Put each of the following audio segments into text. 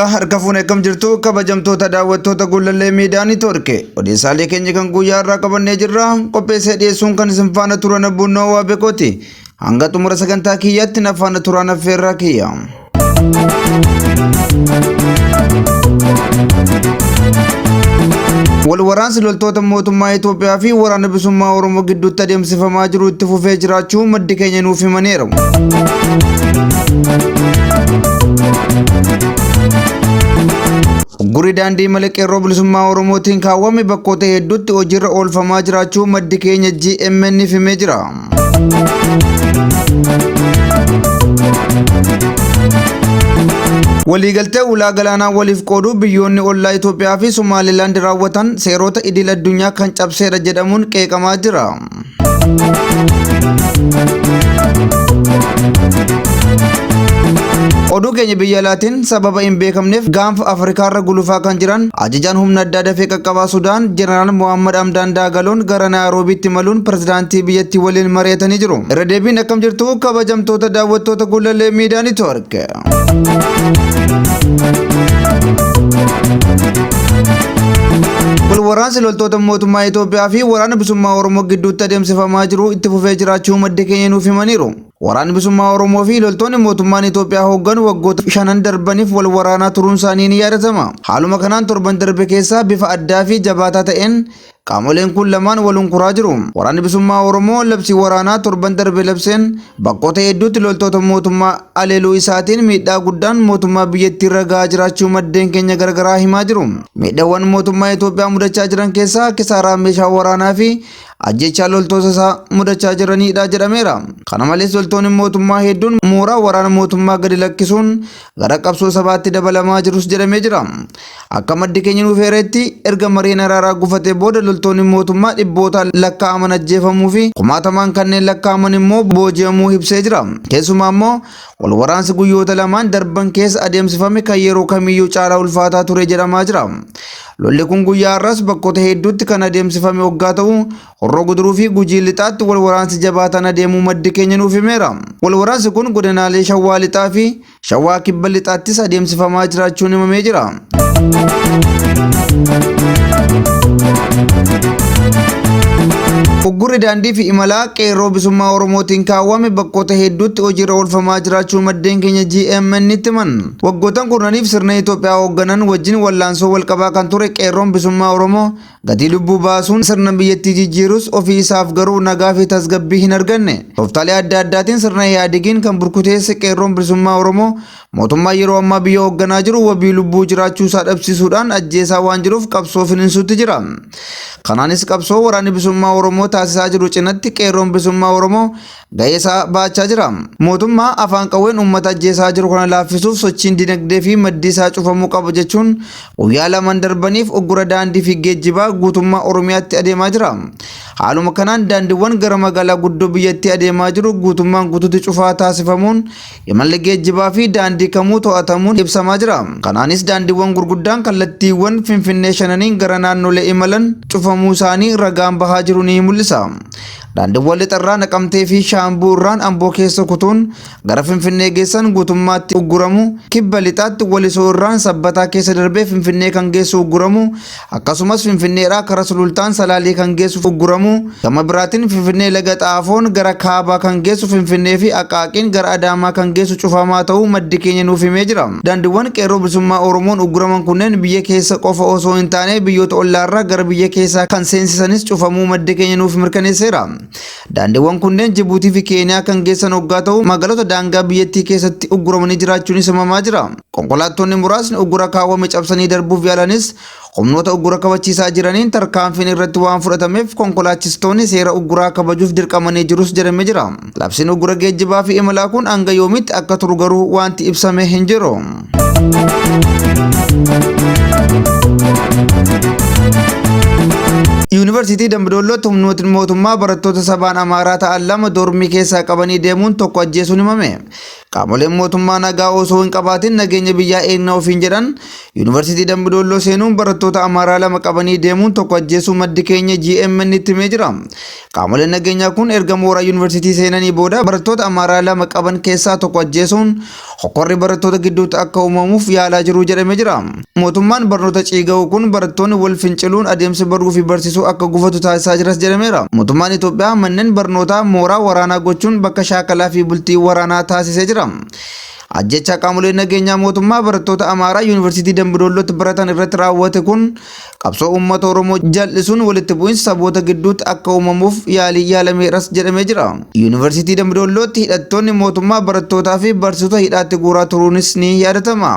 Yooyyaa harka fuune akkam jirtu kabajamtoota daawwattoota Gullallee Miidiyaa Niitoorki. Odeessaalee keenya kan guyyaa irraa qabannee jirra. Qopheessee dhiyeessuun kan isin faana turan Abbuunnoo Waabekooti. Hanga xumura sagantaa kiyyaatti na faana turaan affeerraa kiyya. Wal waraansi loltoota mootummaa Itoophiyaa fi waraana bilisummaa Oromoo gidduutti adeemsifamaa jiru itti fufee jiraachuu maddi keenya nuuf himaniiru. Uggurri daandii malee qeerroo bilisummaa Oromootiin kaawwame bakkoota hedduutti hojiirra oolfamaa jiraachuu maddi keenya GMN himee jira. Waliigaltee ulaa galaanaa waliif qooduu biyyoonni ollaa Itoophiyaa fi Somaalilaand raawwatan seerota idil addunyaa kan cabseedha jedhamuun qeeqamaa jira. Oduu keenya biyya alaatiin sababa hin beekamneef gaanfa Afrikaarra gulufaa kan jiran ajajaan humna addaa dafee qaqqabaa Sudaan Jeneraal Mohammad Hamdaan Daagaloon gara Naayiroobiitti imaluun pirezidaantii biyyattii waliin mari'atanii jiru. Irra deebiin akkam jirtu kabajamtoota daawwattoota Gullallee Miidiyaa Niitwoork. Wal waraansi loltoota mootummaa Itoophiyaa fi waraana bilisummaa Oromoo gidduutti adeemsifamaa jiru itti fufee jiraachuu maddi keenya nuuf himaniiru. Waraanni bilisummaa Oromoo fi loltoonni mootummaan Itoophiyaa hoogganu waggoota shanan darbaniif wal waraanaa turuun isaanii ni yaadatama. Haaluma kanaan torban darbe keessaa bifa addaa fi jabaataa ta'een qaamoleen kun lamaan wal hunkuraa jiru. Waraanni bilisummaa Oromoo labsii waraanaa torban darbe labseen bakkoota hedduutti loltoota mootummaa aleeluu isaatiin miidhaa guddaan mootummaa biyyattii irra gahaa jiraachuu maddeen keenya garagaraa himaa jiru. Miidhaawwan mootummaa Itoophiyaa mudachaa jiran keessaa kisaaraa meeshaa waraanaa fi ajjeechaa loltoota isaa mudachaa jiranidha jedhameera. Kana malees loltoonni mootummaa hedduun mooraa waraana mootummaa gadi lakkisuun gara qabsoo sabaatti dabalamaa jirus jedhamee jira. Akka maddi keenya nuuf eeretti erga mariin araaraa gufatee booda loltoonni mootummaa dhibbootaan lakkaa'aman ajjeefamuu fi kumaatamaan kanneen lakkaa'aman immoo booji'amuu ibsee jira. Keessumaa immoo wal waraansi guyyoota lamaan darban keessa adeemsifame kan yeroo kamiyyuu caalaa ulfaataa ture jedhamaa jira. Lolli kun guyyaa har'aas bakkoota hedduutti kan adeemsifame hoggaa ta'u, Horroo Guduruu fi Gujii Lixaatti wal waraansi jabaataan adeemuu maddi keenya nuuf himeera. Wal waraansi kun godinaalee Shawaa Lixaa fi Shawaa Kibba Lixaattis adeemsifamaa jiraachuun himamee jira. Uggurri daandii fi imalaa qeerroo bilisummaa Oromootiin kaawwame bakkoota hedduutti hojiirra oolfamaa jiraachuu maddeen keenya GMN itti himan. Waggootan kurnaniif sirna Itoophiyaa hoogganan wajjin wallaansoo walqabaa kan ture qeerroon bilisummaa Oromoo gatii lubbuu baasuun sirna biyyattii jijjiirus ofii isaaf garuu nagaa fi tasgabbii hin arganne. Tooftaalee adda addaatiin sirna Ihaadigiin kan burkuteesse qeerroon bilisummaa Oromoo mootummaa yeroo ammaa biyya hoogganaa jiru wabii lubbuu jiraachuu isaa dhabsiisuudhaan ajjeesaa waan jiruuf qabsoo finiinsuutti jira. Kanaanis qabsoo waraanni bilisummaa Oromoo taasisaa jiru cinatti qeerroon bilisummaa Oromoo gahee isaa bahachaa jira. Mootummaa afaan qawween uummata ajjeesaa jiru kana laaffisuuf sochiin dinagdee fi maddi isaa cufamuu qaba jechuun guyyaa lamaan darbaniif uggura daandii fi geejjibaa guutummaa Oromiyaatti adeemaa jira. Haaluma kanaan daandiiwwan gara magaalaa guddoo biyyattii adeemaa jiru guutummaan guutuutti cufaa taasifamuun imalli geejjibaa fi daandii kamuu to'atamuun ibsamaa jira. Kanaanis daandiiwwan gurguddaan kallattiiwwan Finfinnee shananiin gara naannolee imalan cufamuu isaanii ragaan bahaa jiru ni mul'isa. Daandiiwwan lixarraa Naqamtee fi Shaambuu irraan Amboo keessa kutuun gara Finfinnee geessan guutummaatti ugguramu, kibba lixaatti Walisoo irraan Sabbataa keessa darbee Finfinnee kan geessu ugguramu, akkasumas Finfinneedhaa kara Sulultaan Salaalee kan geessu ugguramu, gama biraatiin Finfinnee Laga Xaafoon gara kaabaa kan geessu Finfinnee fi Aqaaqiin gara Adaamaa kan geessu cufamaa ta'uu maddi keenya nuuf himee jira. Daandiiwwan qeerroo bilisummaa Oromoon ugguraman kunneen biyya keessa qofa osoo hin taane biyyoota ollaarraa gara biyya keessaa kan seensisanis cufamuu maddi keenya nuuf mirkaneesseera. Daandiiwwan kunneen Jibuutii fi Keeniyaa kan geessan hoggaa ta'u magaalota daangaa biyyattii keessatti ugguramanii jiraachuunis himamaa jira. Konkolaattonni muraasni uggura kaawwame cabsanii darbuuf yaalanis humnoota uggura kabachiisaa jiraniin tarkaanfiin irratti waan fudhatameef konkolaachistoonni seera ugguraa kabajuuf dirqamanii jirus jedhamee jira. Labsiin uggura geejjibaa fi imalaa kun hanga yoomiitti akka turu garuu wanti ibsame hin jiru. Yuunivarsiitii Dambidollootti humnootni mootummaa barattoota sabaan Amaaraa ta'an lama doormii keessaa qabanii deemuun tokko ajjeesuun himame. Qaamoleen mootummaa nagaa osoo hin qabaatin nageenya biyyaa eegna ofiin jedhan Yuunivarsiitii Dambi Doolloo seenuun barattoota Amaaraa 2 qabanii deemuun tokko ajjeesuu maddi keenya GMN itti himee jira. Qaamoleen nageenyaa kun erga mooraa yuunivarsiitii seenanii booda barattoota Amaaraa 2 qaban keessaa tokko ajjeesuun hokkorri barattoota gidduutti akka uumamuuf yaalaa jiru jedhamee jira. Mootummaan barnoota ciiga'u kun barattoonni wal finciluun adeemsi baruu fi barsiisuu akka gufatu taasisaa jiras jedhameera. Mootummaan Itoophiyaa manneen barnootaa mooraa waraanaa gochuun bakka shaakalaa fi bultii waraanaa taasisee jira. Ajjeechaa qaamoleen nageenyaa mootummaa barattoota Amaaraa Yuunivarsiitii Dambidoollootti baratan irratti raawwate kun qabsoo uummata Oromoo jal'isuun walitti bu'iinsa saboota gidduutti akka uumamuuf yaalii yaalameeras jedhamee jira. Yuunivarsiitii Dambidoollootti hidhattoonni mootummaa barattootaa fi barsiisota hidhaatti guuraa turuunis ni yaadatama.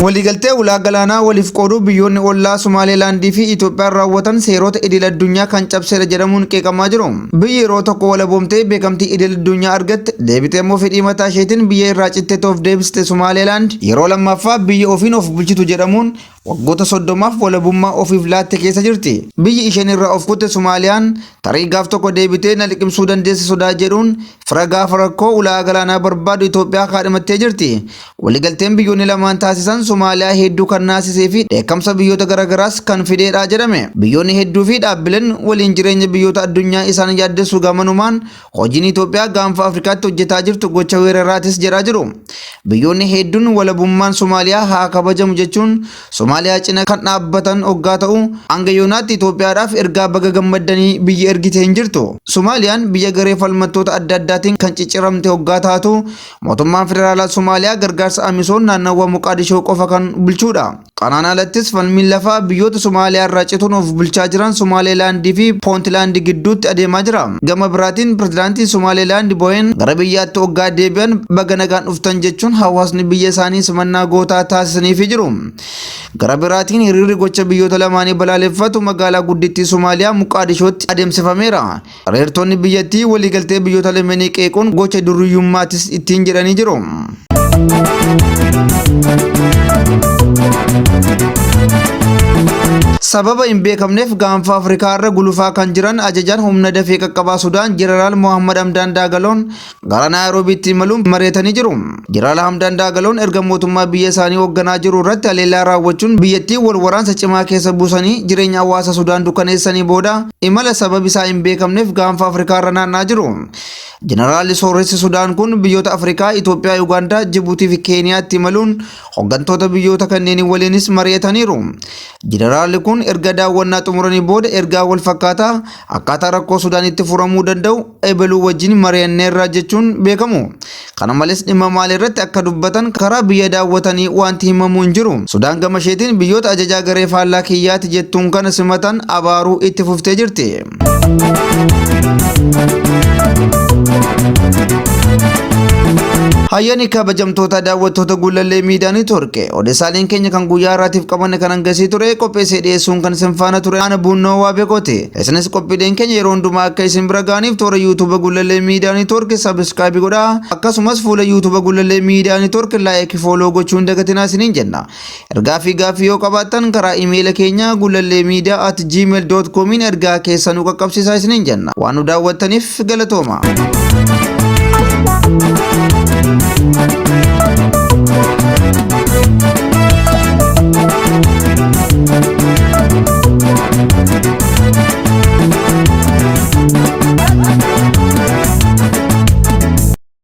Waliigaltee ulaa galaanaa waliif qooduu biyyoonni ollaa Somaaleelaandii fi Itoophiyaan raawwatan seerota idil addunyaa kan cabsedha jedhamuun qeeqamaa jiru. Biyyi yeroo tokko walaboomtee beekamtii idil addunyaa argatte deebitee immoo fedhii mataa isheetiin biyya irraa cittee of deebiste Somaaleelaand yeroo lammaffaa biyya ofiin of bulchitu jedhamuun waggoota 30f walabummaa ofiif laatte keessa jirti. Biyyi isheen irraa of kutte Somaaliyaan tarii gaaf tokko deebitee na liqimsuu dandeessi sodaa jedhuun fira gaafa rakkoo ulaa galaanaa barbaadu Itoophiyaa kaadhimattee jirti. Waliigalteen biyyoonni lamaan taasisan Somaaliyaa hedduu kan naasisee fi dheekkamsa biyyoota garaagaraas kan fideedha jedhame. Biyyoonni hedduu fi dhaabbileen waliin jireenya biyyoota addunyaa isaan yaaddessu gamanumaan hojiin Itoophiyaa gaanfa Afrikaatti hojjetaa jirtu gocha weeraraatis jedhaa jiru. Biyyoonni hedduun walabummaan Somaaliyaa haa kabajamu jechuun Somaaliyaa cina kan dhaabbatan hoggaa ta'u, hanga yoonaatti Itoophiyaadhaaf ergaa baga gammaddanii biyyi ergite hin jirtu. Somaaliyaan biyya garee falmattoota adda addaatiin kan cicciramte hoggaa taatu, mootummaan federaalaa Somaaliyaa gargaarsa Amisoon naannawwa Moqaadishoo qofa kan bulchuudha. Kanaan alattis falmiin lafaa biyyoota Somaaliyaa irraa cituun of bulchaa jiran Somaaleelaandii fi Poontilaandi gidduutti adeemaa jira. Gama biraatiin pirezidaantiin Somaaleelaandi Boheen gara biyyaatti hoggaa deebi'an baga nagaan dhuftan jechuun hawaasni biyya isaanii simannaa gootaa taasisaniifii jiru. Gara biraatiin hiriirri gocha biyyoota lamaanii balaaleffatu magaalaa guddittii Somaaliyaa Muqaadishootti adeemsifameera. Hiriirtonni biyyattii waliigaltee biyyoota lameenii qeequun gocha durriyyummaatis ittiin jedhanii jiru. Sababa hin beekamneef gaanfa Afrikaa irra gulufaa kan jiran ajajaan humna dafee qaqqabaa Sudaan Jeneraal Mohammad Hamdaan Daagaloon gara Naayiroobiitti imaluun mari'atanii jiru. Jeneraal Hamdaan Daagaloon erga mootummaa biyya isaanii hoogganaa jiru irratti haleellaa raawwachuun biyyattii wal waraansa cimaa keessa buusanii jireenya hawaasa Sudaan dukkaneessanii booda imala sababa isaa hin beekamneef gaanfa Afrikaa irra naanna'aa jiru. Jeneraalli sooressi Sudaan kun biyyoota Afrikaa Itoophiyaa, Ugaandaa, Jibuutii fi Keeniyaatti imaluun hooggantoota biyyoota kanneenii waliinis mari'ataniiru. Jeneraalli kun erga daawwannaa xumuranii booda ergaa wal fakkaataa akkaataa rakkoo Sudaanitti furamuu danda'u ebeluu wajjin mari'anneerra jechuun beekamu. Kana malees dhimma maalii irratti akka dubbatan karaa biyya daawwatanii wanti himamu hin jiru. Sudaan gama isheetiin biyyoota ajajaa garee faallaa kiyyaati jettuun kana simatan abaaruu itti fuftee jirti. Hayyani kabajamtoota daawwattoota Guulallee Miidiyaa Neetwoork odeessaaleen keenya kan guyyaa har'aatiif qabanne kan hangasii ture qopheessee dhiyeessuun kan isin faana ture ana Buunnoo Waabekooti. Isinis qophiileen keenya yeroo hundumaa akka isin bira ga'aniif toora YouTube Guulallee Miidiyaa Neetwoork subscribe godhaa. Akkasumas fuula YouTube Guulallee Miidiyaa Neetwoork like follow gochuun dagatinaa isiniin jenna. Ergaa fi gaaffii yoo qabaattan karaa imeela keenya gulalleemedia@gmail.comiin ergaa keessan nu qaqqabsiisaa isiniin jenna. Waan nu daawwattaniif galatooma.